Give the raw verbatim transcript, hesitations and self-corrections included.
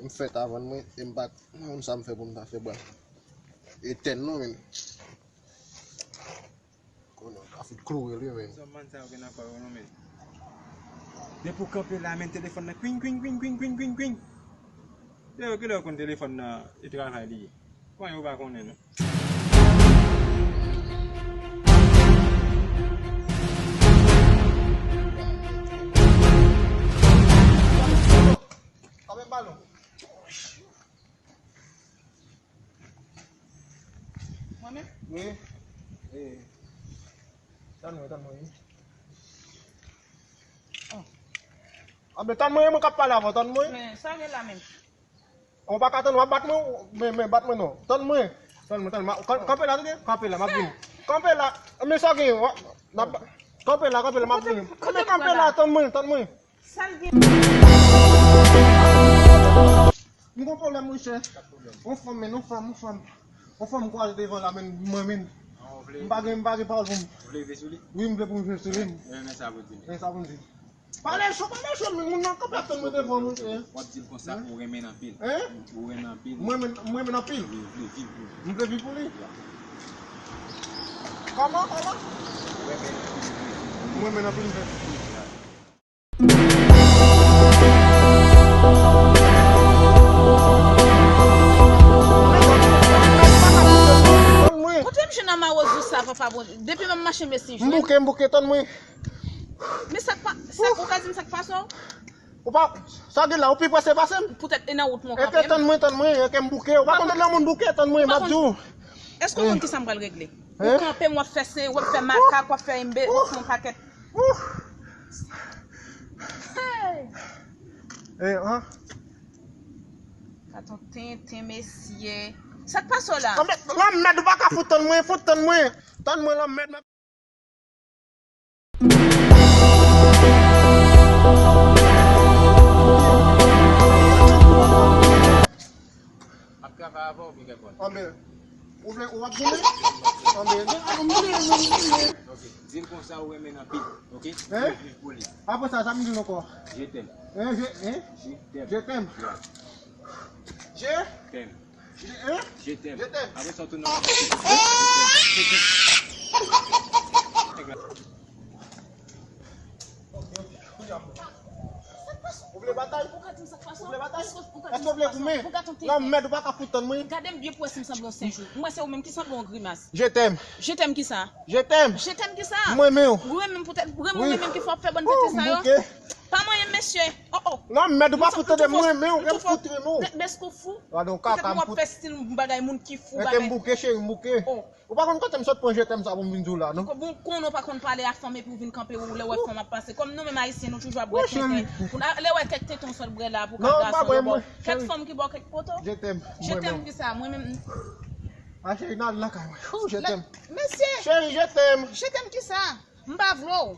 M fèt avan mwen, e m pa konn sa m fè pou m ta fè bra. Etèn non, men. Konnen w ka fout kloure l wi, men. Zòm man sa yo gen nan kò yo non, men. Depi w kanpe la, men telefòn nan kwing, kwing, kwing. Depi kilè w konn telefòn nan e travay li ye? Kòman yo pa konnen non? Mwen menm? Wi. E, tann mwen, tann mwen, wi. Oh. Anben, tann mwen, mwen k ap pale avè w, tann mwen. Men, sa gen la menm? Ou pa ka tann, w ap bat mwen, men, men, bat mwen non. Tann mwen. Tann mwen, tann mwen. Kan-, kanpe la, tande? Kanpe la, m ap vini. Kanpe la. Men sa gen, w ap, n ap, kanpe la, kanpe la, m ap vini. Kote, kote men kanpe la, tann mwen, tann mwen. Sa l gen? M gon pwoblèm, monchè. Yon fanm, men, yon fanm, yon fanm. Yon fanm kwaze devan la, men, mwen, men. M pa gen, m pa gen pawòl pou m. Ou vle rive sou li? Wi, m vle pou m rive sou li. Men, men sa pou di. Men sa pou m di. Pale cho, pale cho, men moun nan kanpe ap tann mwen devan, monchè. W ap di l konsa, ou renmen l anpil. Hein? Ou renmen l anpil. Mwen renmen, mwen renmen l anpil. Wi, ou vle viv pou li. M vle viv pou li. Ya. Kòman, kòman? Ou renmen l anpil, ou vle viv pou li. Mwen renmen l anpil, m vle viv pou li. Ya. Kote m jwenn a mawozo sa, papa Bondye? Depi m ap mache, m esi jwenn. M bouke, m bouke, tann mwen. Men sa k pa, sa, ou ka di m sa k pase w? Ou pa, sa gen la, ou pi prese pase m. Poutèt e nan wout mwen w kanpe m. Tann mwen, tann mwen, e ke m bouke. Ou pa konn lè moun bouke, tann mwen, m ap di w. Èske w konn ki sa m pral regle? Ou kanpe m, w ap fè sen, w ap fè makak, w ap fè enbe, w ap fè yon pakèt. Hey! Eh, an? Katon tenten, mesye. Sa k pase w la? Lanmèd, ou pa ka fout tann mwen, fout tann mwen. Tann mwen, lanmèd. Ap travay avè w, Miguel Paul. Anben, ou vle, ou ap goumen? Anben, non, anben, non, non, non. Ok, di l konsa ou renmen l anpil, ok? Hein? Viv pou li. Apre sa, sa m di l ankò? Je t'aime. Hein, je, hein? Je t'aime. Je t'aime. Yeah. Je? T'aime. Je, hein? Je t'aime. Je t'aime. Apre sa, w tounen. Ou vle batay? Ou vle batay? Èske w vle goumen? Lanmèd, ou pa ka fout tann mwen. Gade m byen pou wè si m sanble yon senjou. M wè se ou menm ki sanble yon grimas. Je t'aime. Je t'aime kisa? Je t'aime. Je t'aime kisa? Mwen menm. Ou renmen m poutèt, ou renmen m ki fè w ap fè bann tenten sa yo. Bouke. Pa manyen m, mesye. Oh, oh. Lanmèd, ou pa fout tande mwen, men ou gen fout mwen. Èske w fou? Gade yon kaka m fout. Poutèt m wè w ap fè stil bagay moun ki fou bagay. Èske m bouke, cheri, m bouke? Oh. Ou pa konn kote m sot pran je t'aime sa pou m vin di w la, non? Ou konnen w pa konn pale a fanm epi w vin kanpe ou lè w wè fanm ap pase. Kòm nou menm ayisyen, nou toujou ap bwè tenten. Pou n a, lè w wè kèk tenten w sot bwè la pou kèk gason yo ba w. Kèk fanm ki ba w kèk poto. Je t'aime. Je t'aime kisa? Mwen menm. A cheri, n al lakay mwen. Ouh, je t'aime. Mesye! Cheri, je t'aime. Je t'aime kisa? M pa vle w.